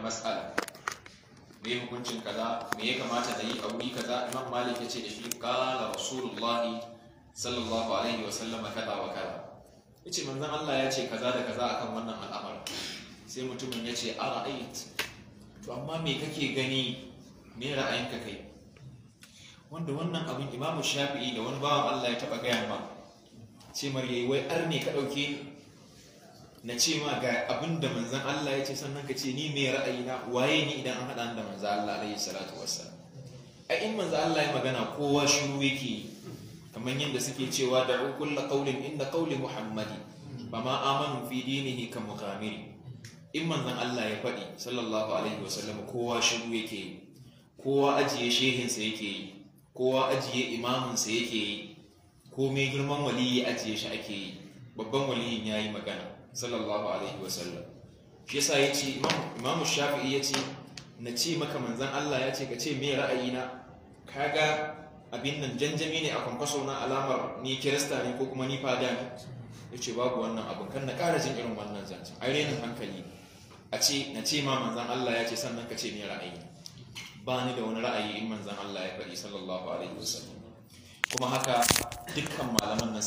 Matsala, me hukuncin kaza, me ya kamata da yi a wuri kaza? Imam Malik ya ce da shi, qala Rasulullahi sallallahu alaihi wa sallam kaza wa kaza. Yace manzon Allah ya ce kaza da kaza akan wannan al'amarin. Sai mutumin ya ce, ara'ait, to amma me kake gani, me ra'ayinka kai? Wanda wannan abin Imam Shafi'i da wani bawan Allah ya taba gaya ma, ce mar yayi, wai arne ka dauke ni, na ce ma ga abin da manzan Allah ya ce, sannan ka ce ni mai ra'ayina, waye ni idan an haɗa da manzan Allah alaihi salatu wassalam? Ai in manzan Allah ya magana, kowa shiru yake, kamar yadda suke cewa, da kullu qawlin inda qawli Muhammadi, fama amanu fi dinihi ka mughamiri. In manzan Allah ya faɗi sallallahu alaihi wasallam, kowa shiru yake yi, kowa ajiye shehinsa yake yi, kowa ajiye imaminsa yake yi, komai girman waliyi ajiye shi ake yi, babban waliyin yayi magana sallallahu alaihi wasallam. Shi yasa ya ce, Imamu Shafi'i ya ce, na ce maka manzan Allah ya ce, ka ce me ra'ayina? Kaga abin nan janjami ne a kwankwaso na, alamar ni Kirista ne ko kuma ni fada ne. Ya ce babu wannan abin, kan na ƙara jin irin wannan zancen, ai renin hankali a ce na ce ma manzan Allah ya ce, sannan ka ce me ra'ayi. Ba ni da wani ra'ayi in manzan Allah ya faɗi sallallahu alaihi wasallam. Kuma haka dukkan malaman nan.